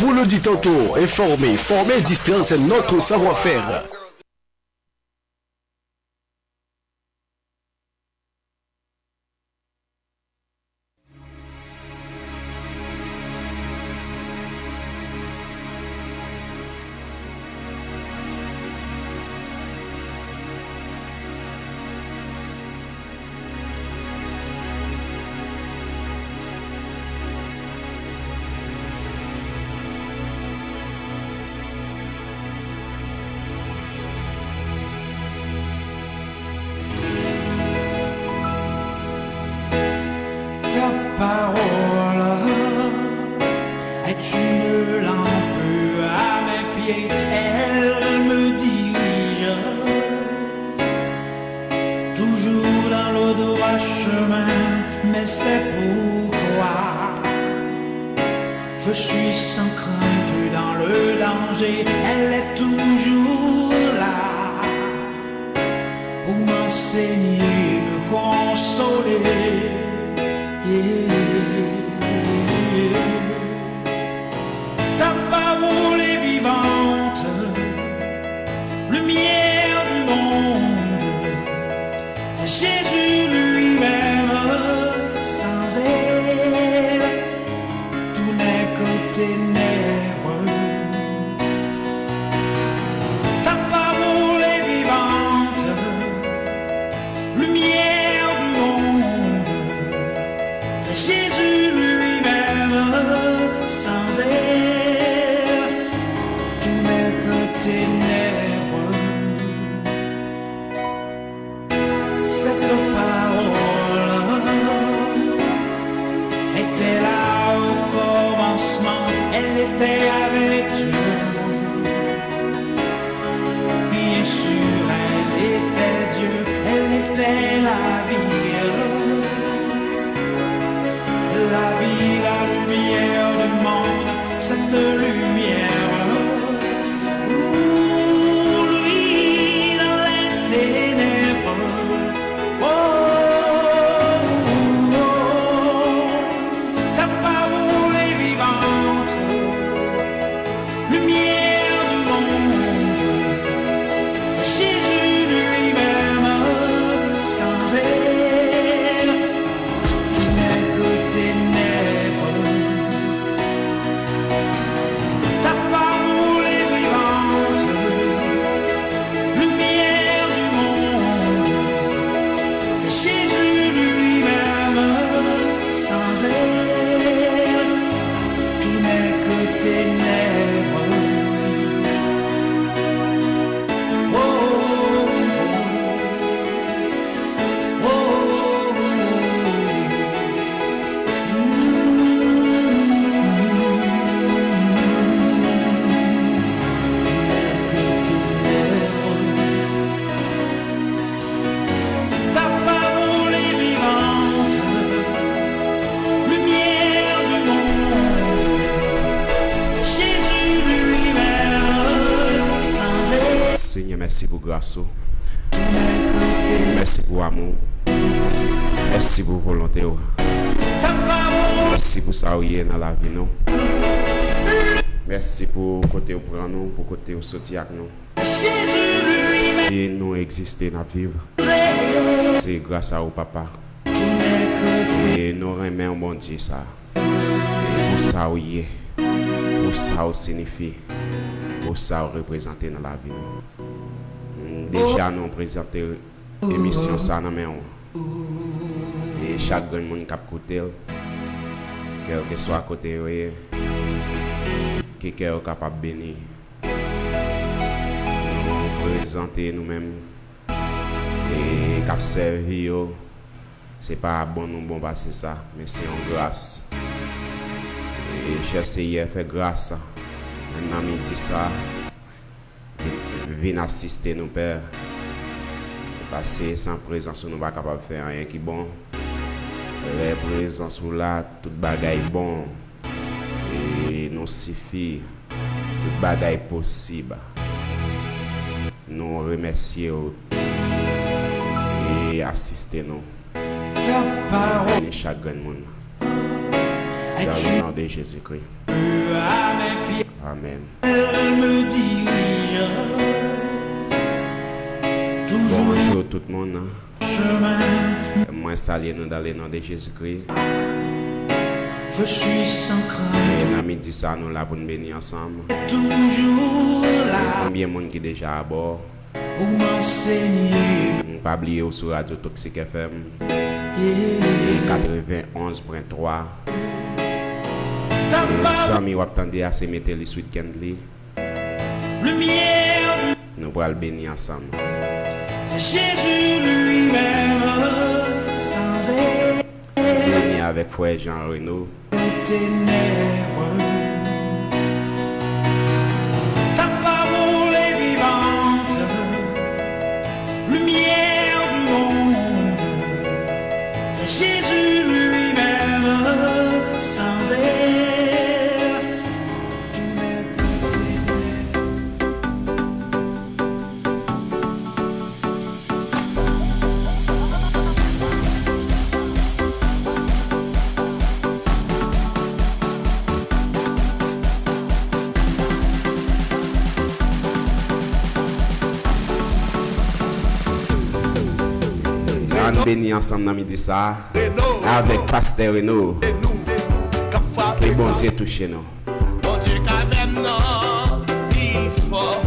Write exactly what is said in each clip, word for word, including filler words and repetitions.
Vous le dit tantôt, informer, former, distraire, c'est notre savoir-faire. Ta parole est une lampe à mes pieds, elle me dirige toujours dans le droit chemin, mais c'est pourquoi je suis sans crainte dans le danger, elle est toujours là pour m'enseigner, me consoler. Yeah. Ta parole est vivante, lumière du monde. C'est Jésus lui-même, sans elle, tout n'est que ténèbres. Ta parole est vivante, lumière du monde. C'est Jésus lui-même, sans elle, tout n'est que ténèbres. Cette parole était là au commencement, elle était avec Dieu. Bien sûr, elle était Dieu, elle était la vie. La vie, la lumière du monde, cette lumière brille dans les ténèbres. Oh, oh, oh, ta parole est vivante, lumière du monde, c'est Jésus lui-même, sans elle, tout n'est que ténèbres. Ta parole est vivante, lumière du monde, c'est Jésus lui-même, sans elle, tout n'est que ténèbres. Oh, oh, oh. Ta parole est vivante, lumière du monde, c'est Jésus lui-même, sans elle. Senyè, mèsi pou gras ou. Mèsi pou amou w. Mèsi pou volonte w. Mèsi pou sa w ye nan lavi nou. Mèsi pou kote w pran nou, pou kote w soti ak nou. Si nou egziste, n ap viv, se gras a ou, Papa. E nou renmen w, Bondye, sa. Pou sa w ye, pou sa w siyifi, pou sa w reprezante nan lavi nou. Deja nou prezante emisyon sa nan men w. E chak grenn moun k ap koute l, kèlkeswa kote yo ye, ke kè yo kapab beni. Nou prezante nou menm e k ap sèvi yo. Se pa bon nou bon pase sa, men se yon gras. E chè Seyè, fè gras nan midi sa, vin, vin asiste nou, Pè. Paske san prezans ou, nou pa kapab fè anyen ki bon. Lè prezans ou la, tout bagay bon. E nou sifi, tout bagay posib. Nou remèsye w e asiste nou. Beni chak grenn moun. Dans le nom de Jésus-Christ. Amèn. Elle me dirige toujours. Bonjou tout moun. Chemin. Mwen salye nou dans le nom de Jésus-Christ. Je suis sans crainte. E nan midi sa, nou la pou n beni ansanm. Toujours là. E konbyen moun ki deja abò? Pou m ansenye. Pa bliye w sou Radyo Toksik F M. Yeah. E katrevenn onz pwen twa. Zanmi w ap tande a, se Meteli Sweet Kendly. Lumière du. Nou pral beni ansanm. C'est Jésus lui-même, sans égard. Beni avèk frè Jean Reno. Ténèbres. Ta parole est vivante, lumière du monde. C'est Jésus lui-même, sans elle, tout n'est que ténèbres. Ann beni ansanm nan midi sa a avèk Pastè Reno. Ke Bondye touche nou. Bondye ka fè m nan pi fò,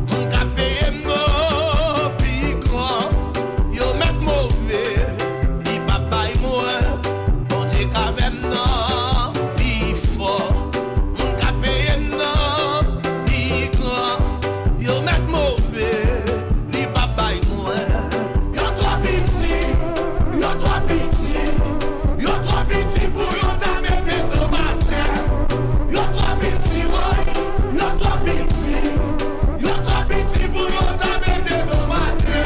moun ka fè m nan pi gran. Yo mèt move, li p ap bay mwen. Bondye ka fè m nan pi fò, moun ka fè m nan pi gran. Yo mèt move, li p ap bay mwen. Yo twò piti, yo twò piti, yo twò piti pou yo ta mete do m atè. Yo twò piti, woy, yo twò piti, yo twò piti pou yo ta mete do m atè.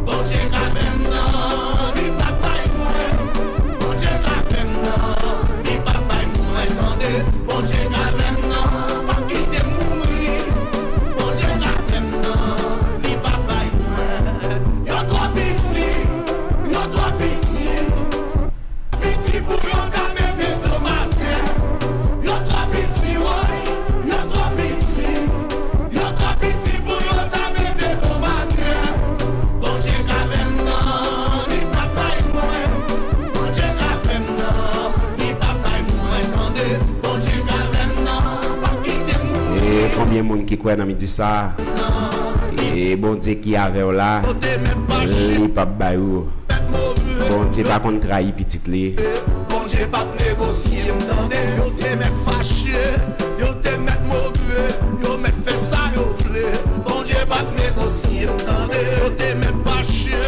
Bondye ka fè m nan, li p ap bay mwen. Bondye ka fè m nan, li p ap bay mwen, tande. Bondye ka fè m nan, p ap kite m mouri. Bondye ka fè m nan, li p ap bay mwen. Yo twò piti, yo twò piti. Piti pou yo ta mete do m atè. Yo twò piti, woy, yo twò piti. Yo twò piti pou yo ta mete do m atè. Bondye ka fè m nan, li p ap bay mwen. Bondye ka fè m nan, li p ap bay mwen, tande. Bondye ka fè m nan, p ap kite m mouri. E konbyen moun ki kwè nan midi sa a? E Bondye ki avè w la, li p ap bay ou. Bondye pa konn trayi pitit li. Bondye p ap negosye, m tande. Yo te mèt fache, yo te mèt move, yo mèt fè sa yo vle. Bondye p ap negosye, m tande. Yo te mèt fache,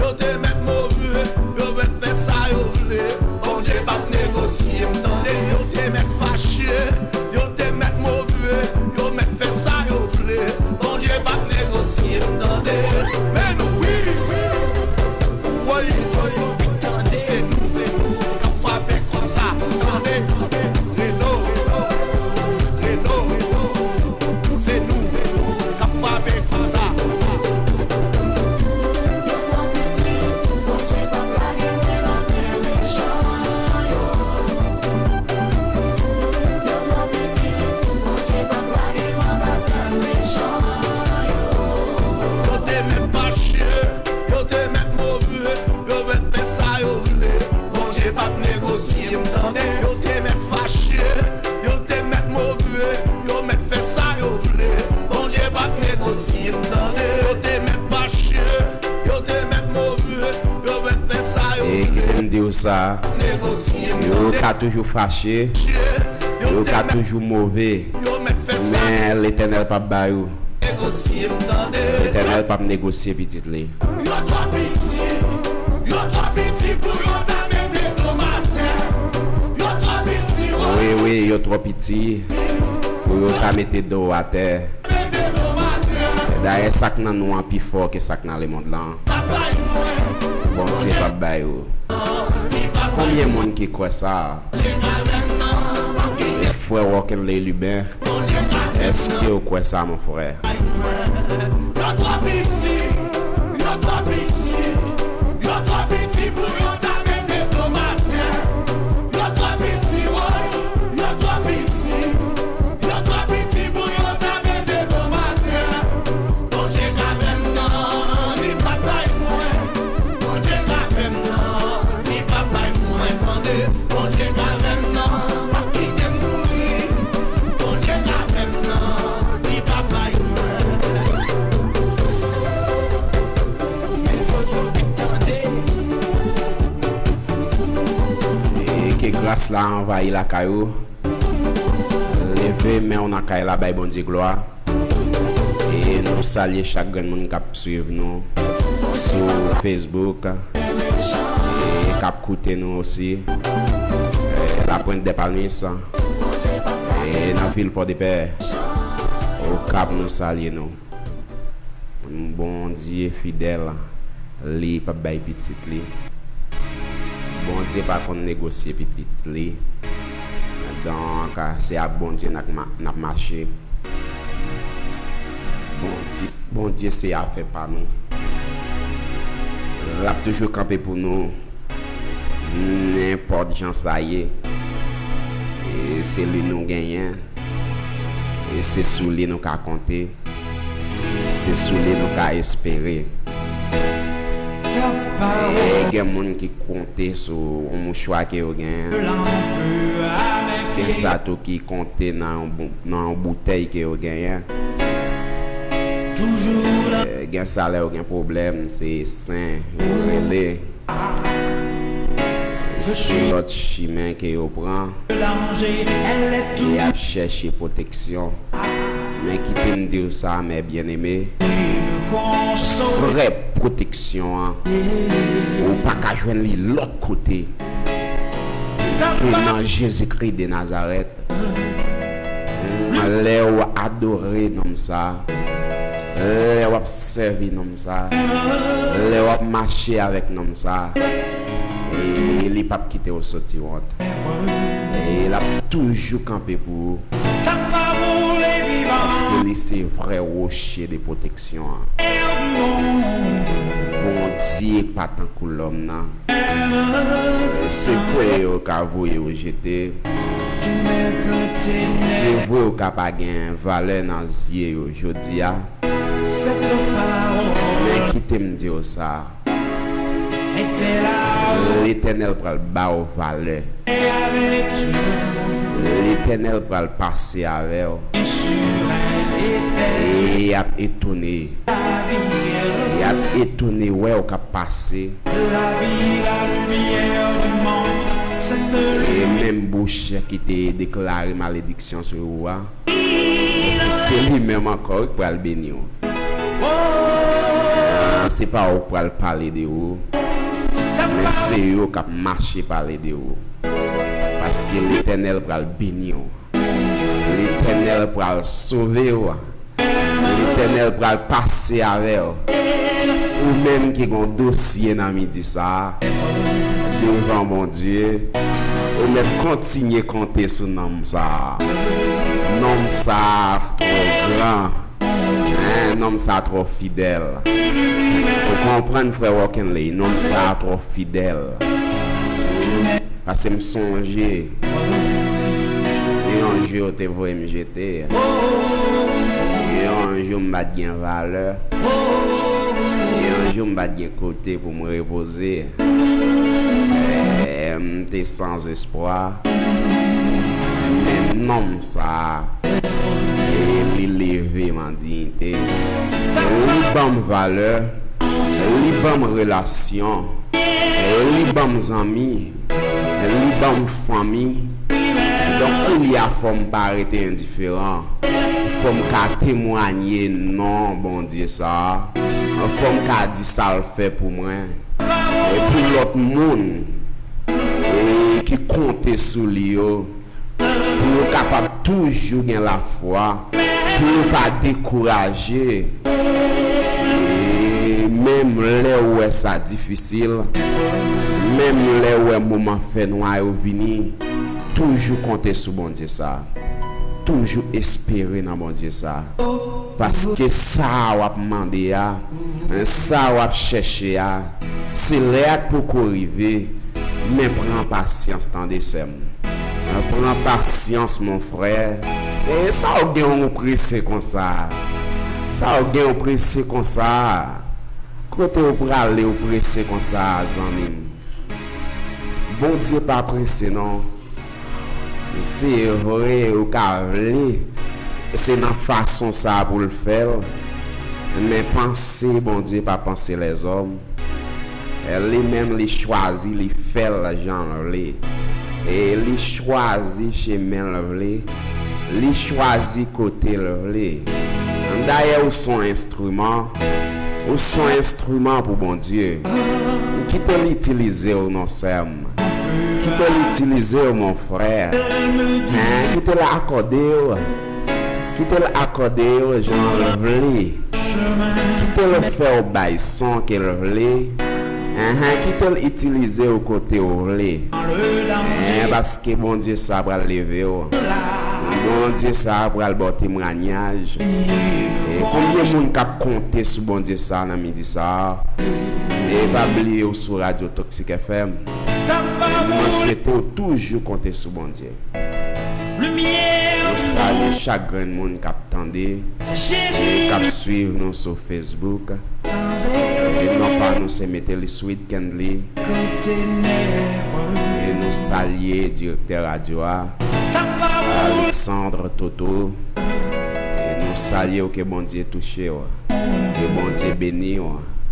yo te mèt move, yo mèt fè sa yo vle. Bondye p ap negosye, m tande. Yo te mèt fache, yo te mèt move, yo mèt fè sa yo vle. Bondye p ap negosye, m tande. Men nou, wi. Woy, se nou k ap frape konsa. Tande, Reno, Reno, se nou k ap frape konsa. Yo te mèt fache, yo te mèt move, yo mèt fè sa yo vle. Bondye p ap negosye, m tande. Yo te mèt fache, yo te mèt move, yo mèt fè sa yo vle. Bondye p ap negosye, m tande. Yo te mèt fache, yo te mèt move, yo mèt fè sa yo vle. E kite m di w sa, yo ka toujou fache, yo ka toujou move, men Letènèl p ap bay ou. Letènèl p ap negosye pitit li. Yo twò piti, yo twò piti pou yo ta mete do m atè. Yo twò piti, wi, wi, yo twò piti pou yo ta mete do w atè. Dayè, sa k nan nou an pi fò ke sa k nan lemonn lan. Bondye p ap bay ou. Konbyen moun ki kwè sa? Frè Rocknley Lubin, èske w kwè sa, mon frè? Yo twò piti, yo twò piti, yo twò piti pou yo ta mete do m atè. Yo twò piti, woy, yo twò piti, yo twò piti. Gras la anvayi lakay ou. Leve men w nan kay la, bay Bondye glwa. E nou salye chak grenn moun k ap swiv nou sou Facebook e k ap koute nou osi, e, Lapointe des Palmistes, e nan vil Pòdepè, Okap, nou salye nou. Bondye fidèl, li p ap bay pitit li. Bondye pa konn negosye pitit li. Donk, se ak Bondye n ap ma-, n ap mache. Bondye, Bondye se afè pa nou. L ap toujou kanpe pou nou, nenpòt jan sa ye. E se li nou genyen. E se sou li nou ka konte. Se sou li nou ka espere. E gen moun ki konte sou yon mouchwa ke yo genyen. Gen sa tou ki konte nan yon bou-, nan yon boutèy ke yo genyen. E gen sa lè yo gen pwoblèm, se sen yo rele. Se lòt chimen ke yo pran. Y ap chèche pwoteksyon. Men kite m di w sa, mè byeneme, vrè pwoteksyon an, ou pa ka jwenn li lòt kote ke nan Jezikri de Nazarèt. Lè w adore nonm sa, lè w ap sèvi nonm sa, lè w ap mache avèk nonm sa, e li p ap kite w soti wont. E l ap toujou kanpe pou ou. Paske li se vrè woche de pwoteksyon an. Bondye pa tankou lòm nan. Se vre yo ka voye w jete. Se vre yo ka pa gen valè nan zye yo jodi a. Men kite m di w sa. Letènèl pral ba w valè. Letènèl pral pase avè w. E y ap etone. Y ap etone wè w k ap pase. E menm bouch ki te deklare malediksyon sou ou a, se li menm ankò wi k pral beni w. Se pa ou k pral pale de ou, men se yo k ap mache pale de ou. Paske Letènèl pral beni w. Letènèl pral sove w. Letènèl pral pase avè w. Ou menm ki gon dosye nan midi sa a, devan Bondye, ou mèt kontinye konte sou nonm sa a. Nonm sa a twò gran. Hein, nonm sa a twò fidèl. Ou konprann, frè Walkenley, nonm sa a twò fidèl. Paske m sonje, yon jou yo te voye m jete. Yon jou m pa t gen valè. Yon jou m pa t gen kote pou m repoze. Eh, m te sanzespwa. Men nonm sa a, eh, li leve m an diyite. Li ban m valè. Li ban m relasyon. Li ban m zanmi. Li ban m fanmi. Donk, kounye a, fò m pa rete endiferan. Fò m ka temwanye non Bondye sa a. Fò m ka di sa l fè pou mwen. E pou lòt moun, e ki konte sou li yo, pou yo kapab toujou gen lafwa, pou yo pa dekouraje. E menm lè ou wè sa difisil, menm lè ou wè moman fènwa yo vini, toujou konte sou Bondye sa. Toujou espere nan Bondye sa. Paske sa w ap mande a, sa w ap chèche a, se lè a k poko rive, men pran pasyans, tande, sè m. Pran pasyans, mon frè. E sa w gen w prese konsa? Sa w gen w prese konsa? Kote w prale w prese konsa, zanmi m? Bondye pa prese, non. Se vre, ou ka vle, se nan fason sa a pou l fè l, men panse Bondye pa panse lèzòm. Li menm, li chwazi, li fè l jan l vle. E li chwazi chemen l vle, li chwazi kote l vle. Dayè, ou se yon enstriman, ou se yon enstriman pou Bondye. Kite l itilize w, non, sè m. Kite l itilize w, mon frè. Hen, kite l akòde w. Kite l akòde w jan l vle. Kite l fè w bay son ke l vle. Enhen, kite l itilize w kote w vle. Enhen, paske Bondye sa pral leve w. Bondye sa pral ba w temwayaj. E konbyen moun k ap konte sou Bondye sa nan midi sa? E pa bliye w sou radyo Toxic F M. Mwen swete w toujou konte sou Bondye. Nou salye chak grenn moun k ap tande e k ap swiv nou sou Facebook. E non pa nou se Metelis Wid Kenley. E nou salye direktè radyo a, Alexandre Toto. E nou salye w, ke Bondye touche w. Ke Bondye beni w.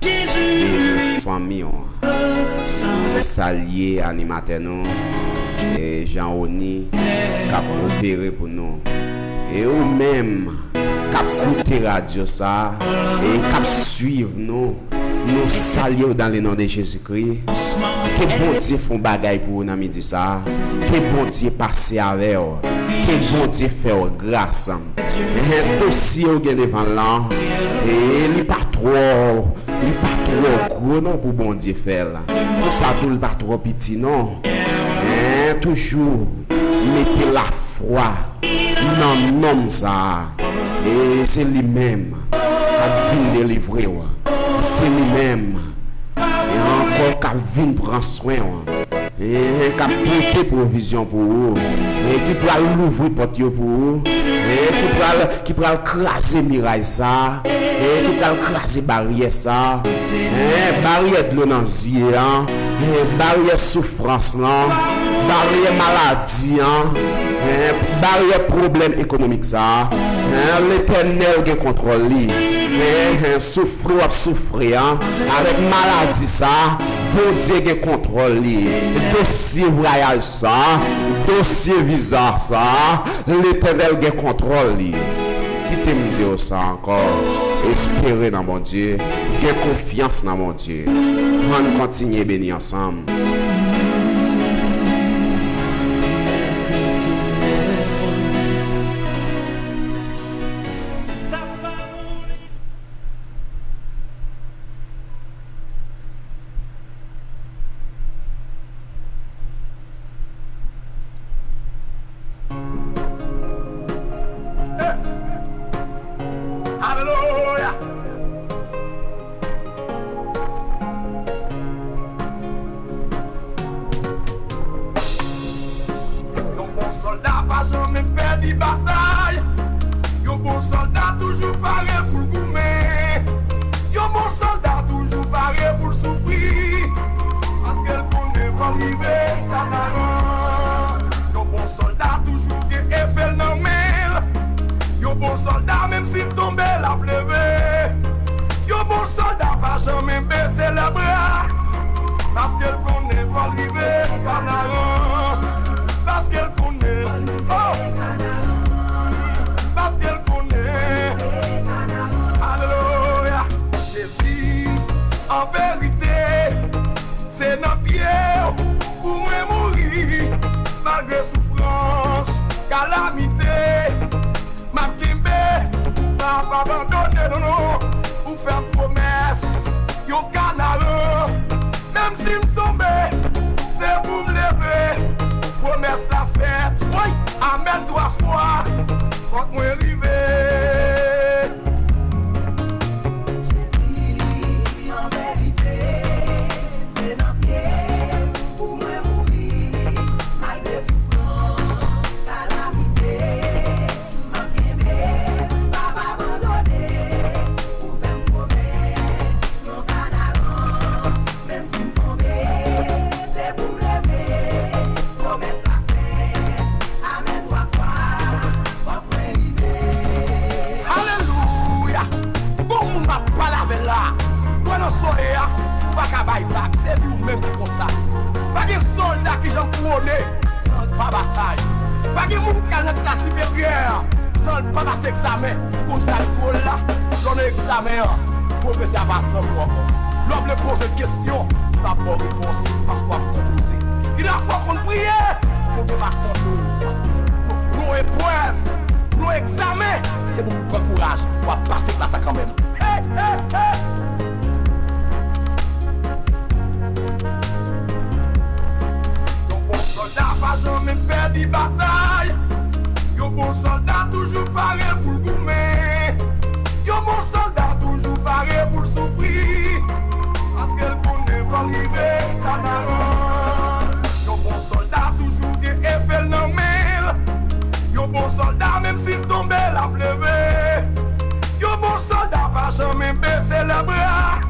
Beni fanmi w. Nou salye animatè nou, e Jean Rony, k ap opere pou nou. E ou menm k ap koute radyo sa, e k ap swiv nou, nou salye w dans le nom de Jésus-Christ. Ke Bondye fè yon bagay pou ou nan midi sa. Ke Bondye pase avè w. Ke Bondye fè w gras. Enhen, dosye w gen devan l lan, e li pa twò, li pa twò gwo non pou Bondye fè l. Konsa tou, li pa twò piti non. Enhen, toujou mete lafwa nan nonm sa a. E se li menm k ap vin delivre w. Se li menm, e ankò, k ap vin pran swen w. Enhen, k ap pote pwovizyon pou ou, e ki pral louvri pòt yo pou ou, e ki pral, ki pral kraze miray sa, e ki pral kraze baryè sa, e baryè dlo nan zye an, e baryè soufrans lan, baryè maladi an, e baryè pwoblèm ekonomik sa, e Letènèl gen kontwòl li, e souf- fri w ap soufri an, avèk maladi sa, Bondye gen kontwòl li. Dosye vwayaj sa, dosye viza sa, Letènèl gen kontwòl li. Kite m di w sa ankò, espere nan Bondye, gen konfyans nan Bondye. Ann kontinye beni ansanm. Alelouya! Yon bon sòlda pa janmen pèdi batay. Yon bon sòlda toujou pare pou l goumen. Yon bon sòlda toujou pare pou l soufri. Paske l konnen fò l rive Kanaran. Yon bon sòlda toujou gen epe l nan men l. Yon bon sòlda, menm si l tonbe, l ap leve. Yon bon sòlda pa janmen bese lèbra. Paske l konnen fò l rive Kanaran. Paske l konnen, oh! Paske l konnen. Alelouya. Jezi, an verite, se nan pye w pou mwen mouri. Malgre soufrans, kalamite, m ap kenbe, m p ap abandone, non, non. Ou fè m pwomès yon Kanaran. Menm si m tonbe, se pou m leve. Pwomès la fèt, woy, amèn twa fwa. Fòk mwen rive. Jezi, an verite, se nan pye w pou mwen mouri. Malgre soufrans, kalamite, m ap kenbe, m p ap abandone. Ou fè m pwomès, yon Kanaran. Menm si m tonbe, se pou m leve. Pwomès la fèt, amèn twa fwa, fòk mwen rive. Alelouya! Gon moun m ap pale avè l la. Wè nan soyè a, ou pa ka bay vag, se li w menm ki konsa. Pa gen sòlda ki janm twone Pa batay. Pa gen moun k al nan klas siperyè san l pa pase egzamen. Ou konn sa l dwòl la? Lè w nan egzamen an, pwofesè a pa zanmi w ankò. Lè w vle poze l kesyon, li pa ba w repons paske w ap konpoze. Gen lafwa w konn priye, Bondye pa tande w paske w nan yon eprèv, w nan yon egzamen. Se pou w pran kouraj, w ap pase klas la kanmenm. Hey, hey, hey! Yon bon sòlda pa janmen pèdi batay. Yon bon sòlda toujou pare pou l goumen. Yon bon sòlda toujou pare pou l soufri. Paske l konnen fò l rive Kanaran. Yon bon sòlda toujou gen epe l nan men l. Yon bon sòlda, menm si l tonbe, l ap leve. Yon bon sòlda pa janmen bese lèbra.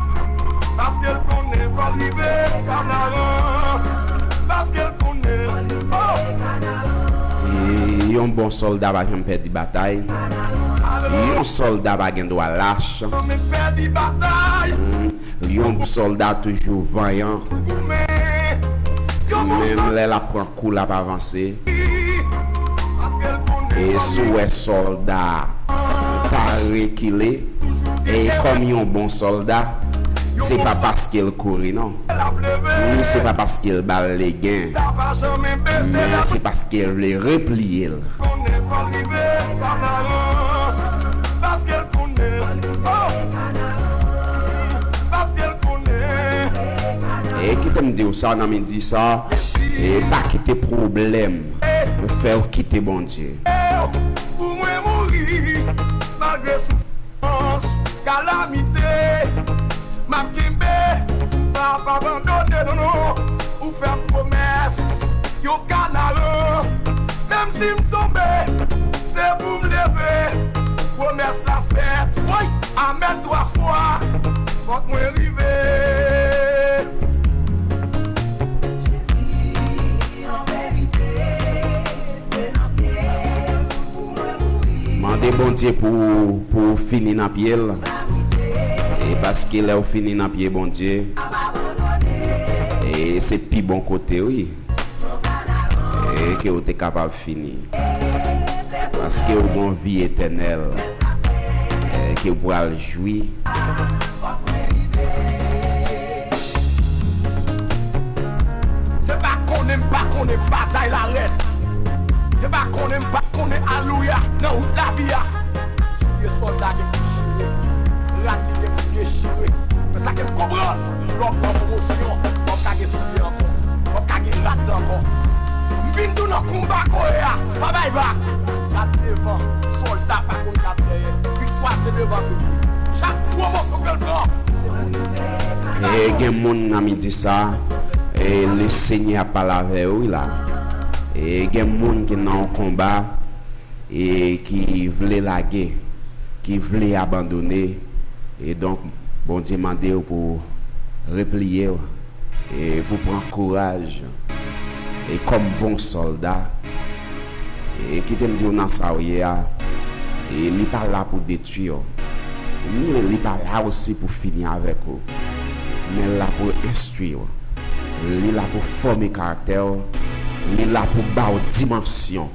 Paske l konnen fò l rive Kanaran. Paske l konnen, oh! E yon bon sòlda pa janm pèdi batay. Yon sòlda pa gen dwa lach. Janmen pèdi batay. Mm. Yon sòlda toujou vanyan. Menm lè l ap pran kou, l ap avanse. E si w wè sòlda pa rekile, e kòm yon bon sòlda, se pa paske l kouri, non. Ni se pa paske l ba l legen. Men se paske l vle repliye l. Konnen fò l rive Kanaran. Paske l konnen, oh! Paske l konnen. E kite m di w sa nan midi sa, e pa kite pwoblèm fè w kite Bondye. Pou mwen mouri, malgre soufrans, kalamite, m ap kenbe, m p ap abandone, non, non. Ou fè pwomès, yon Kanaran. Menm si m tonbe, se pou m leve. Pwomès la fèt, woy, amèn twa fwa. Fòk mwen rive. Jezi, an verite, se nan pye l pou mwen mouri. Mande Bondye pou, pou w fini nan pye l. E paske lè w fini nan pye Bondye, e se pi bon kote, wi. E ke w te kapab fini. Paske w gon vi etènèl, e ke w pral jwi. Se pa konnen m pa konnen batay la rèd. Se pa konnen m pa konnen alouya nan wout lavi a. Soulye sòlda gen pou chire, rad li gen pou dechire. Men sa ke m konprann, lè w pran pwomosyon, w ap ka gen soulye ankò, w ap ka gen rad la ankò. M vin tou nan konba kounye a, pa bay vag. Gad devan, sòlda pa konn gad dèyè. Viktwa se devan ke l ye. Chak pwomosyon ke l pran, se pou li. E gen moun nan midi sa, e Lesenyè ap pale avè yo wi la. E gen moun ki nan yon konba, e ki vle lage, ki vle abandone. E donk, Bondye mande w pou repliye w, e pou pran kouraj, e kòm bon sòlda, e kite m di w nan sa w ye a, e li pa la pou detwi w, ni li pa la osi pou fini avèk ou, men l la pou enstwi w. Li la pou fòme karaktè w. Li la pou ba w dimansyon.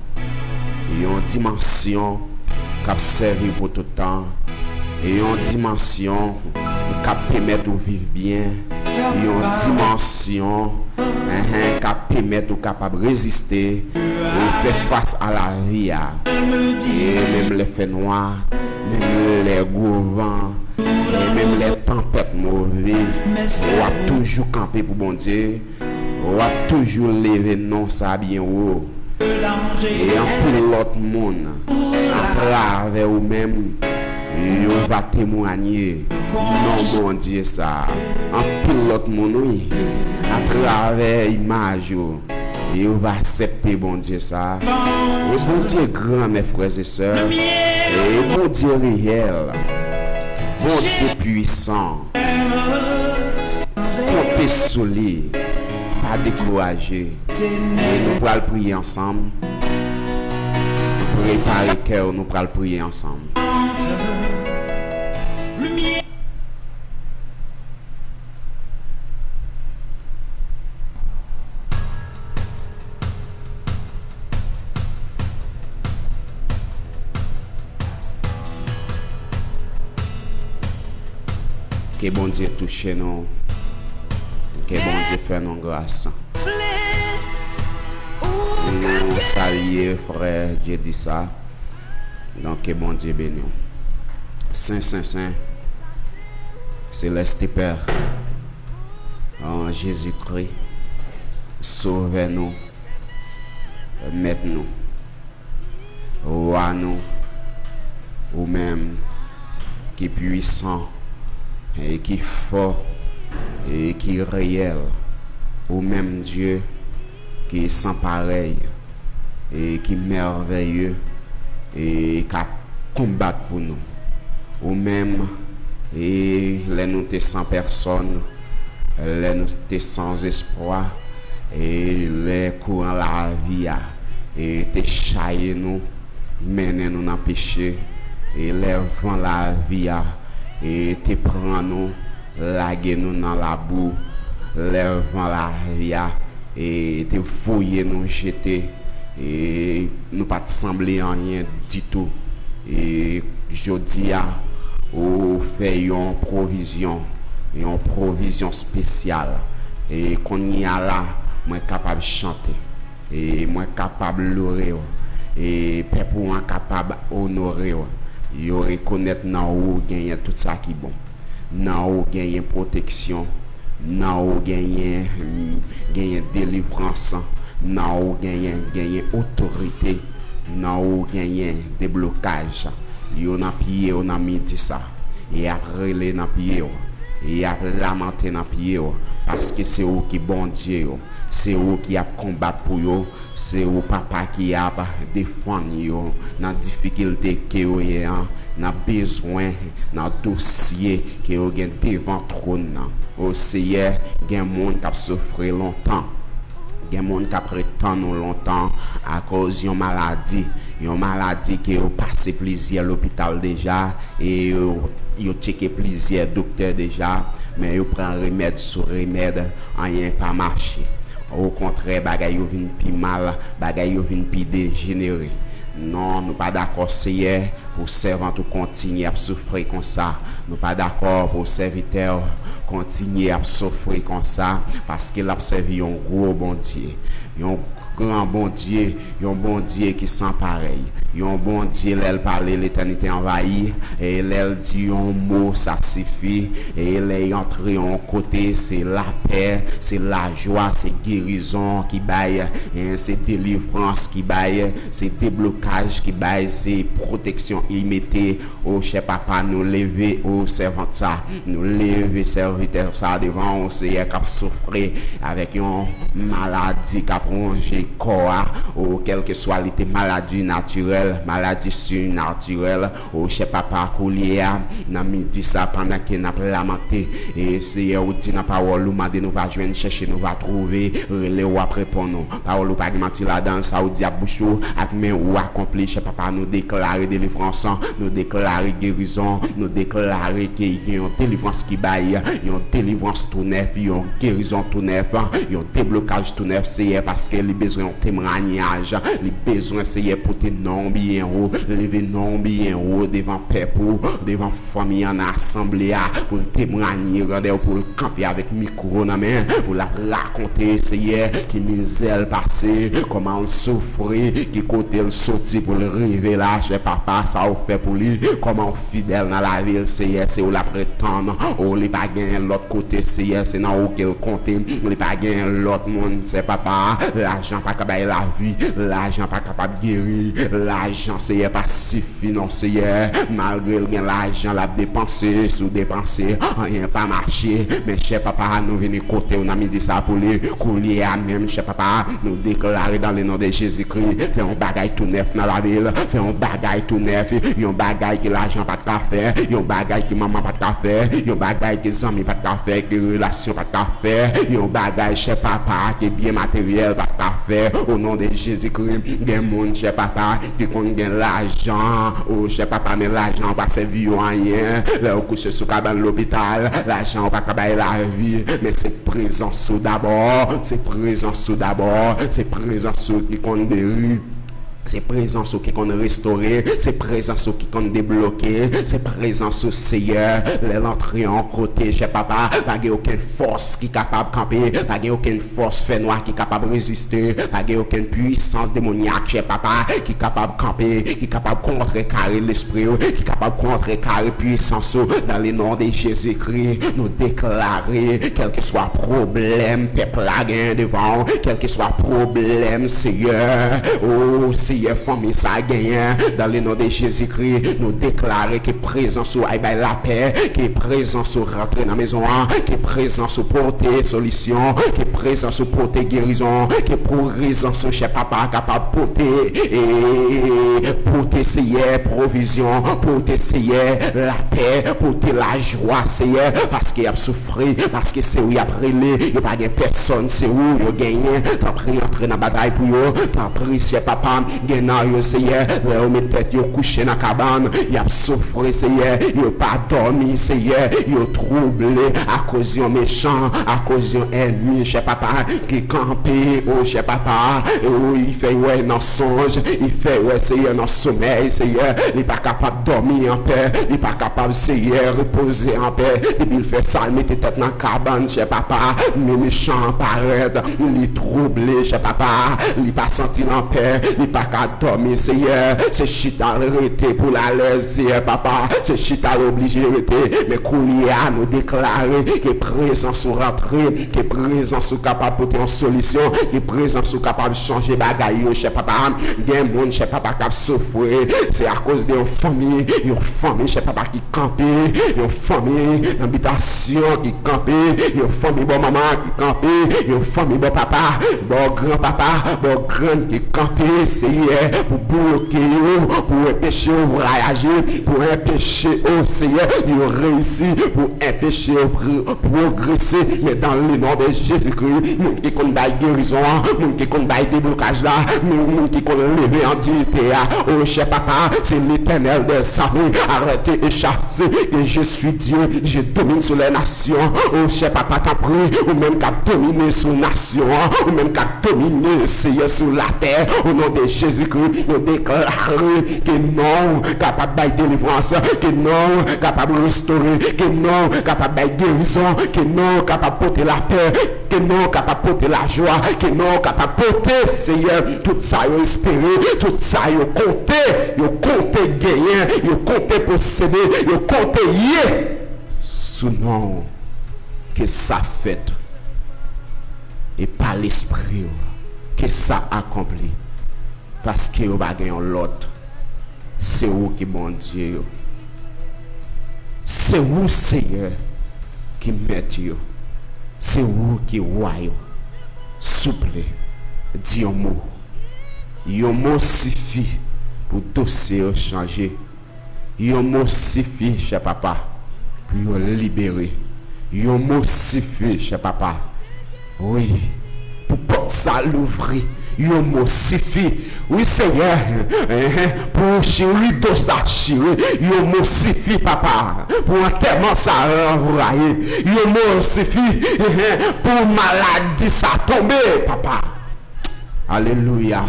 Yon dimansyon k ap sèvi pou tout tan. Yon dimansyon k ap pèmèt ou viv byen. Yon dimansyon, enhen, k ap pèmèt ou kapab reziste, ou fè fas a lavi a. E menm lè fè nwa, menm lè gwo van, e menm lè tanpèt move, w ap toujou kanpe pou Bondye, w ap toujou leve non sa byen wo. E anpil lòt moun, atravè ou menm, yo va temwanye non Bondye sa. Anpil lòt moun, wi, atravè imaj yo, yo va aksepte Bondye sa. E Bondye gran, mes frères et sœurs. E Bondye reyèl. Bondye pwisan. Konte sou li. Pa dekouraje. E nou pral priye ansanm. Prepare kè w, nou pral priye ansanm. Ke Bondye touche nou. Ke Bondye fè nou gras. Nou salye frè Djedisa. Donk, ke Bondye beni w. Sen, sen, sen, Seleste Pè, an Jezikri, Sovè nou, Mèt nou, Wa nou, ou menm ki pwisan e ki fò e ki reyèl, ou menm Dye ki san parèy e ki mèvèye e k ap konbat pou nou. Ou menm, e lè nou te san pèsòn, lè nou te san espwa, e lè kouran lavi a e te chaye nou, mennen nou nan peche, e lè van lavi a e te pran nou, lage nou nan labou, lè van lavi a e te voye nou jete, e nou pa t sanble anyen ditou. E jodi a, ou fè yon pwovizyon, yon pwovizyon espesyal. E kounye a la, mwen kapab chante. E mwen kapab lore w. E pèp ou an kapab onore w. Yo rekonèt nan ou genyen tout sa ki bon. Nan ou genyen pwoteksyon. Nan ou genyen, genyen delivrans. Nan ou genyen, genyen otorite. Nan ou genyen deblokaj. Yo nan pye w nan midi sa. Y ap rele nan pye w. Y ap lamante nan pye w. Paske se ou ki Bondye yo. Se ou ki ap konbat pou yo. Se ou, Papa, ki ap defann yo nan difikilte ke yo ye an, nan bezwen, nan dosye ke yo gen devan twòn nan. O Seyè, gen moun k ap soufri lontan. Gen moun k ap ret tann ou lontan akoz yon maladi, yon maladi ke yo pase plizyè lopital deja, e yo, yo tcheke plizyè doktè deja, men yo pran remèd sou remèd, anyen pa mache. Okontrè, bagay yo vin pi mal, bagay yo vin pi dejenere. Non, nou pa dakò, Seyè, pou sèvant ou kontinye ap soufri konsa. Nou pa dakò pou sèvitè w kontinye ap soufri konsa, paske l ap sèvi yon gwo Bondye, yon gran Bondye, yon Bondye ki san parèy, yon Bondye lè l pale, letènite anvayi, e lè l di yon mo, sa sifi, e lè y antre yon kote, se lapè, se lajwa, se gerizon ki bay, e se delivrans ki bay, se deblokaj ki bay, se pwoteksyon i mete. O chè Papa, nou leve, o sèvant sa, nou leve sèvitè sa devan ou, Seyè, k ap soufri avèk yon maladi k ap wonje kò a, o kèlkeswa li te, maladi natirèl, maladi sinatirèl, o chè Papa, koulye a, nan midi sa, pandan ke n ap lamante, e Seyè, ou di nan pawòl ou, mande nou va jwenn, chèche nou va twouve, rele w ap reponn nou. Pawòl ou pa gen manti ladan l, sa ou di ak bouch ou, ak men ou akonpli. Chè Papa, nou deklare delivrans, nou deklare gerizon, nou deklare ke gen yon delivrans ki bay, yon delivrans tou nèf, yon gerizon tou nèf, yon deblokaj tou nèf, Seyè, paske li bezwen yon temwayaj, li bezwen, Seyè, pote non w byen wo, leve non w byen wo devan pèp ou, devan fanmi an nan asanble a, pou l temwaye grandè w, pou l kanpe avèk mikwo nan men, pou l ap rakonte, Seyè, ki mizè l pase, kòman l soufri, ki kote l soti pou l rive la, chè Papa, sa w fè pou li, kòman w fidèl nan lavi l, Seyè, se ou l ap ret tann. O, li pa genyen lòt kote, Seyè, se nan ou ke l konte. Li pa genyen lòt moun, chè Papa. Lajan pa ka bay lavi, lajan pa kapab geri, lajan, Seyè, pa sifi. Fi non, Seyè, malgre l gen lajan l ap depanse, sou depanse, anyen pa mache. Men chè Papa, nou vini kote w nan midi sa pou li. Koulye a menm, chè Papa, nou deklare dans le nom de Jésus-Christ, fè yon bagay tou nèf nan lavi l, fè yon bagay tou nèf, yon bagay ke lajan pa t ka fè, yon bagay ke manman pa t ka fè, yon bagay ke zanmi pa t ka fè, ke relasyon pa t ka fè, yon bagay, chè Papa, ke byen materyèl pa t ka fè. O non de Jezikri, gen moun, chè Papa, ki konn gen lajan. O, chè Papa, men lajan pa sèvi yo anyen. Lè yo kouche sou kabann lopital, lajan pa ka bay lavi. Men se prezans ou dabò, se prezans ou dabò, se prezans ou ki konn geri. Se prezans ou ki konn restore, se prezans ou ki konn debloke, se prezans ou, Seyè, lè l antre yon kote, chè papa, pa gen okenn fòs ki kapab kanpe, pa gen okenn fòs fènwa ki kapab reziste, pa gen okenn pwisans demonyak, chè papa, ki kapab kanpe, ki kapab kontrekare lespri w, ki kapab kontrekare pwisans ou. Dans le nom de Jésus-Christ, nou deklare, kèlkeswa pwoblèm pèp la genyen devan w, kèlkeswa pwoblèm, Seyè, o Seyè, fanmi sa genyen, dans le nom de Jésus-Christ, nou deklare ke prezans ou al bay lapè, ke prezans ou rantre nan mezon an, ke prezans ou pote solisyon, ke prezans ou pote gerizon, ke prezans ou, chè papa, kapab pote, e, pote, Seyè, pwovizyon, pote, Seyè, lapè, pote lajwa, Seyè, paske y ap soufri, paske se ou y ap rele, yo pa gen pèsonn, se ou yo genyen. Tanpri, antre nan batay pou yo. Tanpri, chè papa, gen nan yo, Seyè, lè yo met tèt yo kouche nan kabann, y ap soufri, Seyè, yo pa dòmi, Seyè, yo twouble akoz yon mechan, akoz yon ènmi, chè papa, ki kanpe, o chè papa, o, li fè yo wè nan sonj, li fè yo wè, Seyè, nan somèy, Seyè, li pa kapab dòmi anpè, li pa kapab, Seyè, repoze anpè, depi l fè sa, l mete tèt nan kabann, chè papa, men mechan an parèt, li twouble, chè papa, li pa santi l anpè, li pa ka dòmi, Seyè, se chita l rete pou l alèz, Seyè, papa, se chita l oblije rete, men kounye a, nou deklare ke prezans ou rantre, ke prezans ou kapab pote yon solisyon, ke prezans ou kapab chanje bagay yo, chè papa. Gen moun, chè papa, k ap soufri. Se akoz de yon fanmi, yon fanmi, chè papa, ki kanpe, yon fanmi nan bitasyon ki kanpe, yon fanmi bò manman ki kanpe, yon fanmi bò papa, bò granpapa, bò grann ki kanpe, Seyè, pou bloke yo, pou enpeche yo vwayaje, pou enpeche, o Seyè, yo reyisi, pou enpeche yo pr- pwogrese, men dans le nom de Jésus-Christ, moun ki konn bay gerizon an, moun ki konn bay deblokaj la, moun, moun ki konn leve an diyite a, o chè papa, se Letènèl dèzame, arete e chase, ke je suis Dieu, je domine sur les nations, o chè papa, tanpri, ou menm k ap domine sou nasyon an, ou menm k ap domine, Seyè, sou latè, o non de Jezikri, nou deklare ke non kapab bay delivrans, ke non kapab restore, ke non kapab bay gerizon, ke non kapab pote lapè, ke non kapab pote lajwa, ke non kapab pote, Seyè, tout sa yo espere, tout sa yo konte, yo konte genyen, yo konte posede, yo konte ye. Sou non w, ke sa fèt, e pa Lespri w, ke sa akonpli. Paske yo pa gen yon lòt. Se ou ki Bondye yo. Se ou Seyè ki mèt yo. Se ou ki wa yo. Souple, di yon mo. Yon mo sifi pou dosye yo chanje. Yon mo sifi, chè papa, pou yo libere. Yon mo sifi, chè papa. Wi, pou pòt sa louvri. Yon mo sifi. Wi, Seyè, pou chiri rido sa chire. Yon mo sifi, papa, pou antèman sa ranvwaye. Yon mo sifi, pou maladi sa tonbe, papa. Alelouya.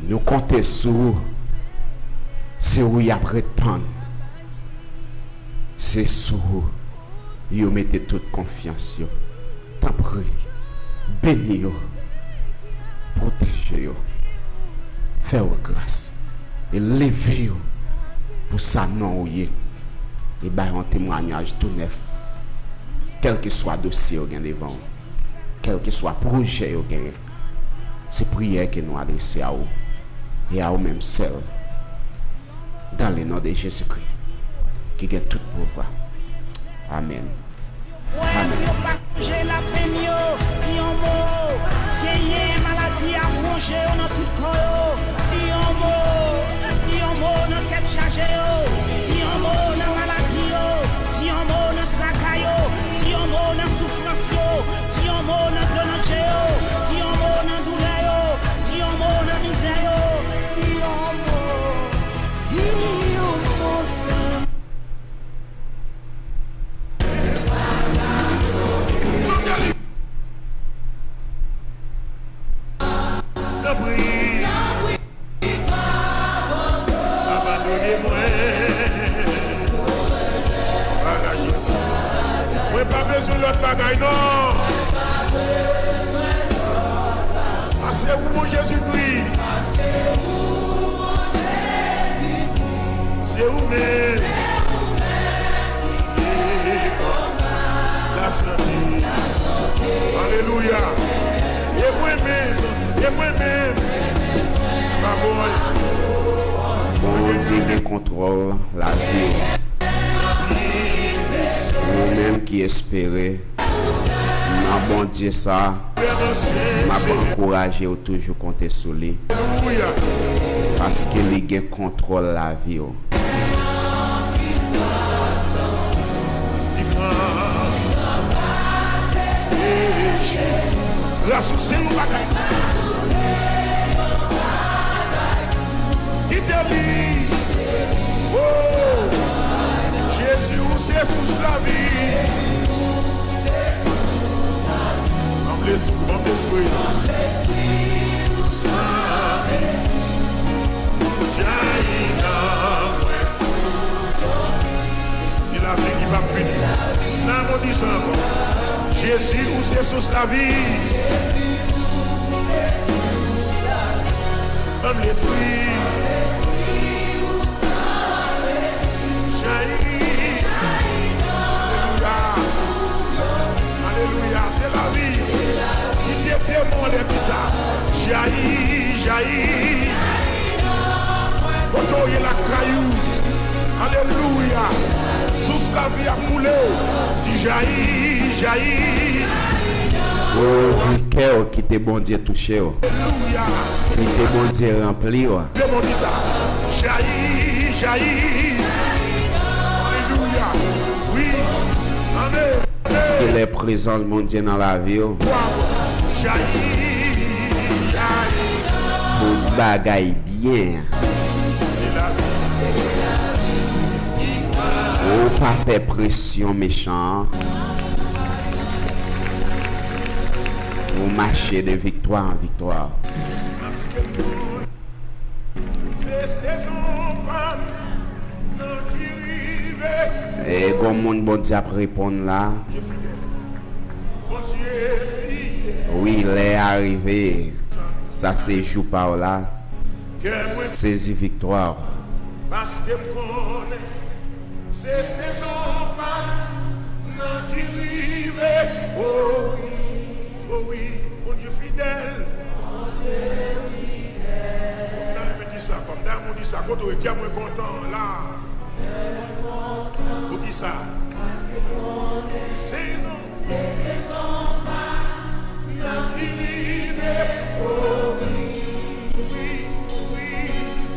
Nou konte sou ou. Se ou y ap ret tann. Se sou ou yo mete tout konfyans yo. Tanpri, beni yo. Pwoteje yo. Fè yo gras. E leve yo pou sa non ou ye. E bay yon temwayaj tou nèf. Kèlkeswa dosye yo gen devan ou. Kèlkeswa pwojè yo genyen, se priyè ke nou adrese a ou, e a ou menm sèl, dans le nom de Jésus-Christ, ki gen tout pouvwa. Amèn. Amèn. Yo pa sonje lapenn yo, di yon mo, genyen maladi a wonje yo nan tout kò yo, di yon mo, di yon mo nan tèt chaje yo, di yon mo nan maladi yo, di yon mo nan traka yo, di yon mo nan soufrans yo, di yon mo nan dlo nan je yo, di yon mo nan doulè yo, di yon mo nan mizè yo, di yon mo, di yon mo sèlman. Tanpri. Lòt bagay non. Paske ou bon Jezikri. Se ou menm. La sante. Alelouya. E mwen menm, e mwen menm. Pa bon. Bondye gen kontwòl lavi w. Ou menm ki espere nan Bondye sa, m ap ankouraje w toujou konte sou li. Paske li gen kontwòl lavi w. Gras ou se yon bagay. Kite li. Oh! Jezi, ou se sous lavi. Ban m lespri, ban m lespri. Jayi nan mwen. Se lavi ki p ap fini. Nan modi sa ankò. Jezi, ou se sous lavi. Ban m lespri. Jayi. Alelouya. Alelouya. Se lavi. Kite demon anlè ki sa. Jayi, jayi. Kote w ye lakay ou. Alelouya. Sous lavi ap koule. Di jayi, jayi. Ouvri kè w, kite Bondye touche w. Alelouya. Kite Bondye ranpli w. Demon di sa. Jayi, jayi. Alelouya. Wi. Amen. Paske lè prezans Bondye nan lavi w, tout bagay byen. Ou pa pè presyon mechan an. Ou mache de viktwa an viktwa. Se sezon pa m nan ki rive. E gon moun Bondye ap reponn la. Bondye fidèl. Wi, lè a rive. Sa se jou pa w la. Sezi viktwa w. Paske m konnen se sezon pa m nan ki rive. O wi, o wi, Bondye fidèl. Bondye fidèl. Ou ta renmen di sa, kòm ta renmen di sa, kote w ye, kè mwen kontan la. Poukisa? Se sezon. Se sezon pa m nan ki rive. O wi, wi, wi.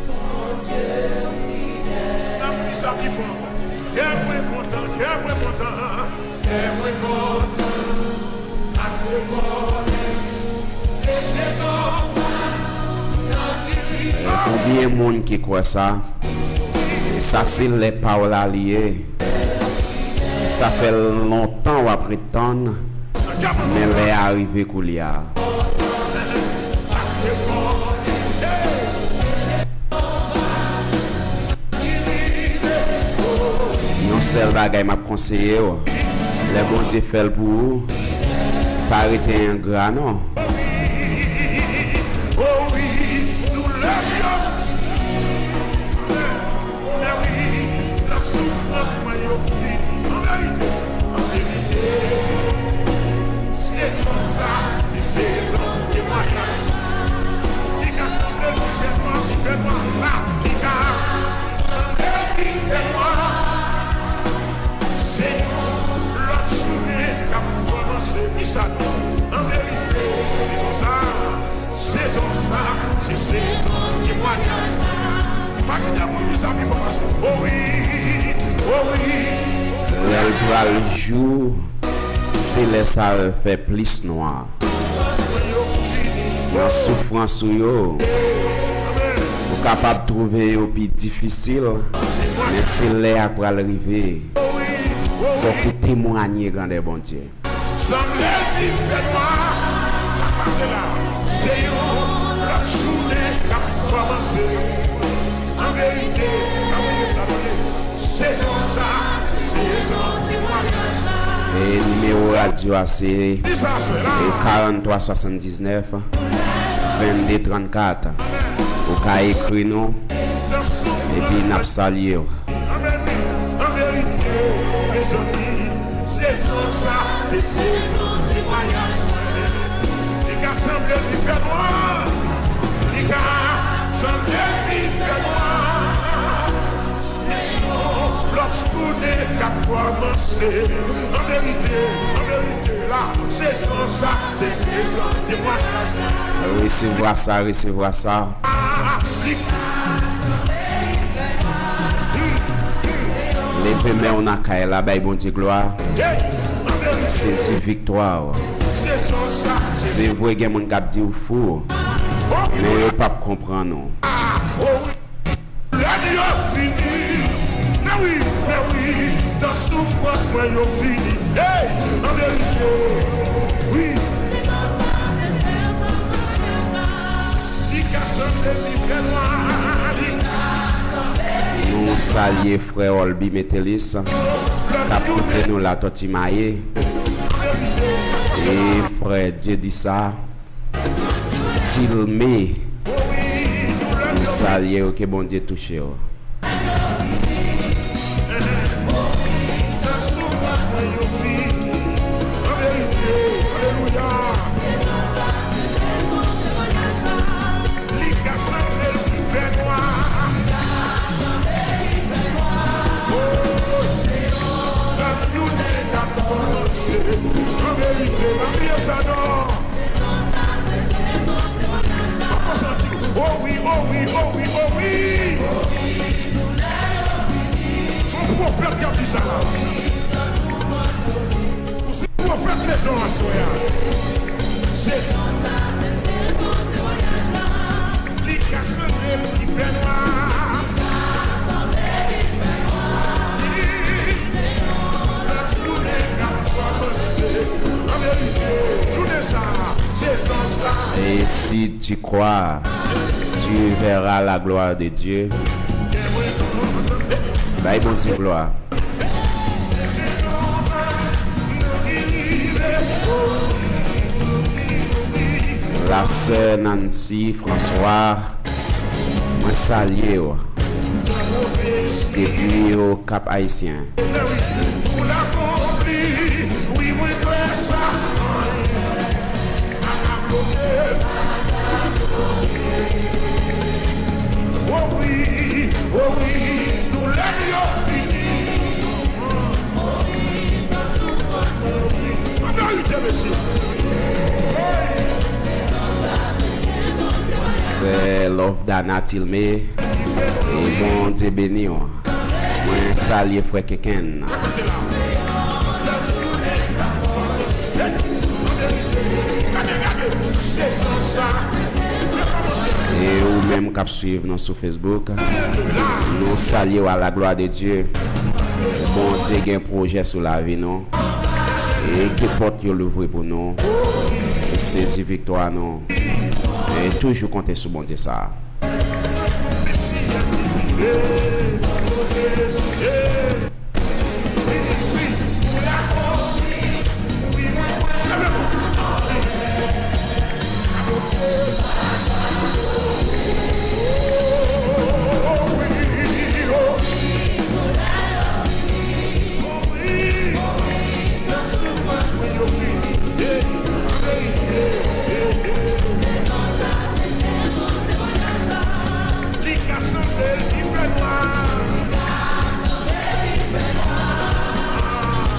Bondye fidèl. N ap di sa pi fò ankò. Kè mwen kontan, kè mwen kontan, kè mwen kontan. Paske konnen se sezon pa m nan ki rive. E konbyen moun ki kwè sa? Sa se lè pa w la li ye. Sa fè lontan w ap ret tann, men lè a rive koulye a. Yon sèl bagay m ap konseye w, lè Bondye fè l pou ou, pa rete engra non. O wi, doulè m yo. Mèwi, nan soufrans mwen yo fini. An verite, an verite, sezon sa, se sezon temwayaj. Li ka sanble li fè nwa, li fè nwa la, li ka sanble li fè nwa. Se yon lòt jounen k ap kòmanse, wi sa non. An verite, sezon sa, sezon sa, se sezon temwayaj. Pa gen de moun ki sa pi fò pase w. O wi, o wi. Lè l pral jou, se lè sa l fè plis nwa. Nan soufrans ou yo, ou kapab twouve yo pi difisil, men se lè a k pral rive. Fòk ou temwanye grandè Bondye. Sanble l vin fè nwa. Sa k pase la? Se yon lòt jounen k ap kòmanse. An verite, pa bliye sa, tande. Sezon sa, se sezon temwayaj. E nimewo radyo a se, e, karant twa swasanndiznèf, vennde trannkat. Ou ka ekri nou, epi n ap salye w. An verite, mezanmi, sezon sa, se sezon temwayaj mwen. Li ka sanble li fè nwa, li ka sanble li fè nwa. Men se yon lòt jounen k ap kòmanse. An verite, an verite, la, sezon sa, se sezon temwayaj. Resevwa sa, resevwa sa. Leve men w nan kay la, bay Bondye glwa. Sezi viktwa w. Se vre, gen moun k ap di w fou, men yo p ap konprann ou. Lè yo fini, men wi, men wi, tan soufrans mwen yo fini. Hey, an verite, wi. Li ka sanble li fè nwa, li. Nou salye frè Olby Metelis, k ap koute nou Latòti Maye, e frè Dyedisa Tilme. Nou salye w, ke Bondye touche w. An verite, pa bliye sa non. Papa santi, oh wi, oh wi, oh wi, oh wi. Se yon pwofèt k ap di sa la. Ou se pwofèt mezon aswè a. Se li ka sanble li fè nwa. Li, lòt jounen k ap kòmanse. An verite, jounen sa, sezon sa. Et si tu crois, tu verras la gloire de Dieu. Bay Bondye glwa. La sè Nancy François, mwen salye w. Depi Okap Ayisyen. Sè Love Dana Tilme, e Bondye beni w. Mwen salye frè Kenkenn. E ou menm k ap swiv nou sou Facebook, nou salye w a la glwa de Dye. Bondye gen pwojè sou lavi nou. E ke pòt yo louvri pou nou. E sezi viktwa nou. E toujou konte sou Bondye sa a.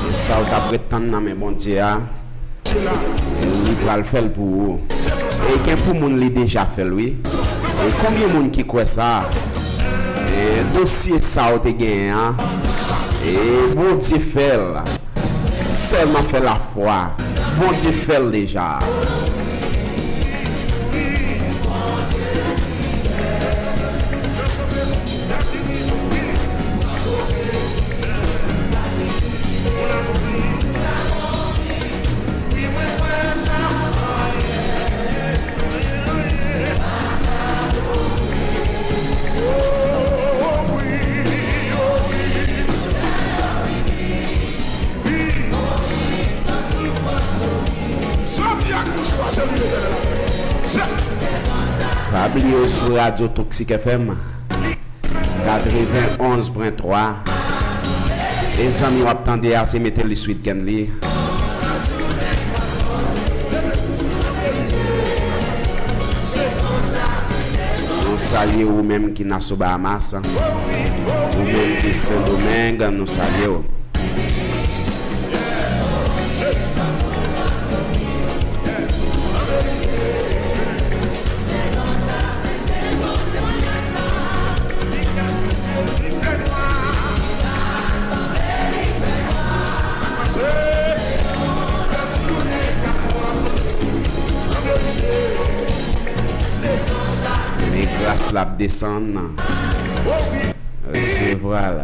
E sa w t ap ret tann nan men Bondye a, li pral fè l pou ou. E gen pou moun li deja fè l, wi. E konbyen moun ki kwè sa? E dosye sa w te genyen an, e Bondye fè l. Sèlman fè lafwa. Bondye fè l deja. Bliye w sou Radyo Toxic F M katrevenn onz pwen twa. E zanmi w ap tande a, se Metellus Wid Kenley. Nou salye ou menm ki Nassau Bahamas, ou menm ki Sendomeng, nou salye w. Men gras la ap desann. Resevwa l.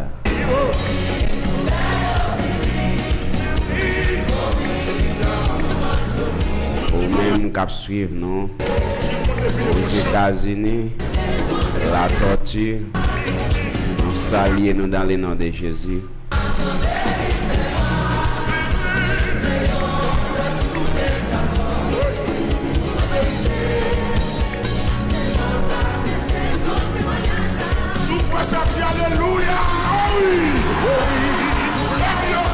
Ou menm k ap swiv nou Ozetazini, Latòti, nou salye nou dans le nom de Jésus. Si w kwè sa, di alelouya! Oh wi! Oh wi! Lève yo!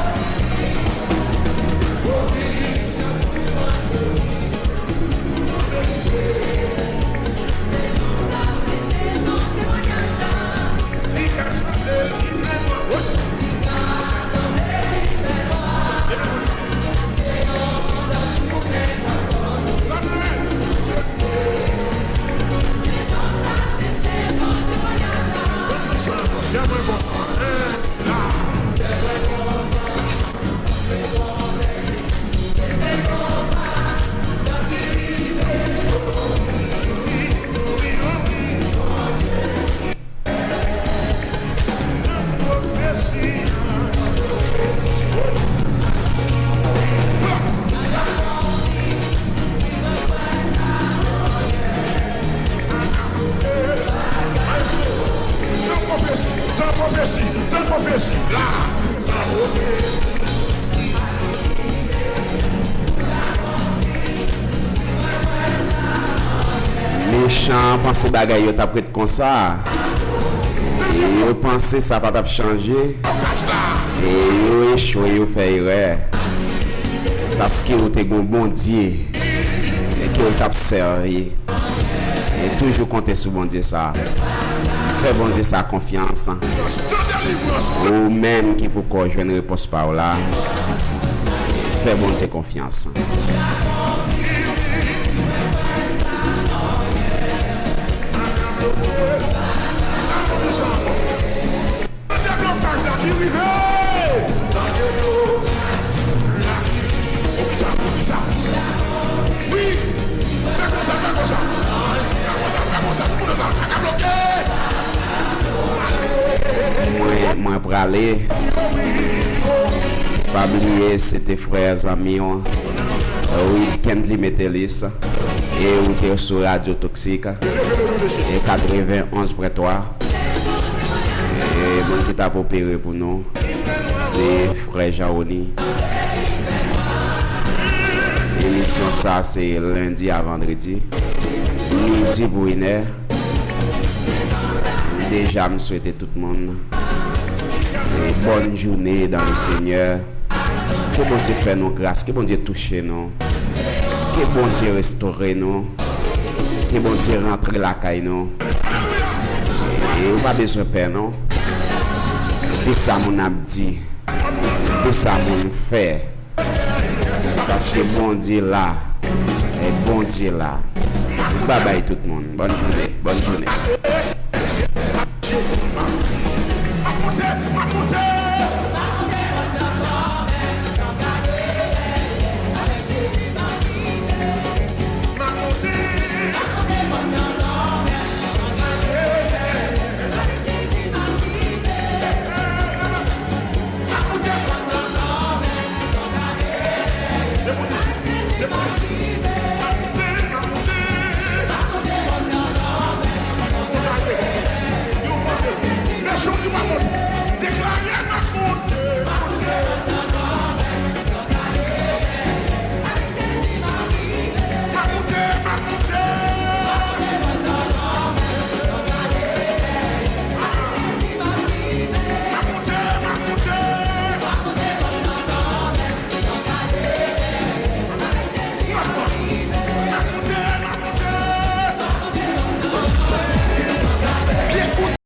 Tann pwofesi, tann pwofesi, tann pwofesi, la, tann pwofesi. Mechan an panse bagay yo t ap ret konsa. E yo panse sa pa t ap chanje. E yo echwe, yo fè erè. Paske ou te gon Bondye e ke ou t ap sèvi. E toujou konte sou Bondye sa. Fè Bondye sa konfyans. Ou menm ki poko jwenn repons pa w la, fè Bondye konfyans. Deblokaj la ki rive! Tande yo! La ki rive! Poukisa? Poukisa? Wi! Fè konsa, fè konsa! Fè konsa, fè konsa! Pou moun sa, sa ka bloke! Mwen, mwen prale. Pa bliye, se te frè zanmi w, Wid Kenley Metellus. E ou te sou Radyo Toxic e katrevenn onz pwen twa. E moun ki t ap opere pou nou, se frè Jean Rony. Emisyon sa, se lendi a vandredi, midi pou inè. Deja, m swete tout moun e bòn jounen dans le Seigneur. Ke Bondye fè nou gras, ke Bondye touche nou, ke Bondye restore nou, ke Bondye rantre lakay nou. E ou pa bezwen pè non. De sa moun ap di, de sa moun fè. Paske Bondye la, e Bondye la. Babay tout moun. Bòn jounen, bòn jounen.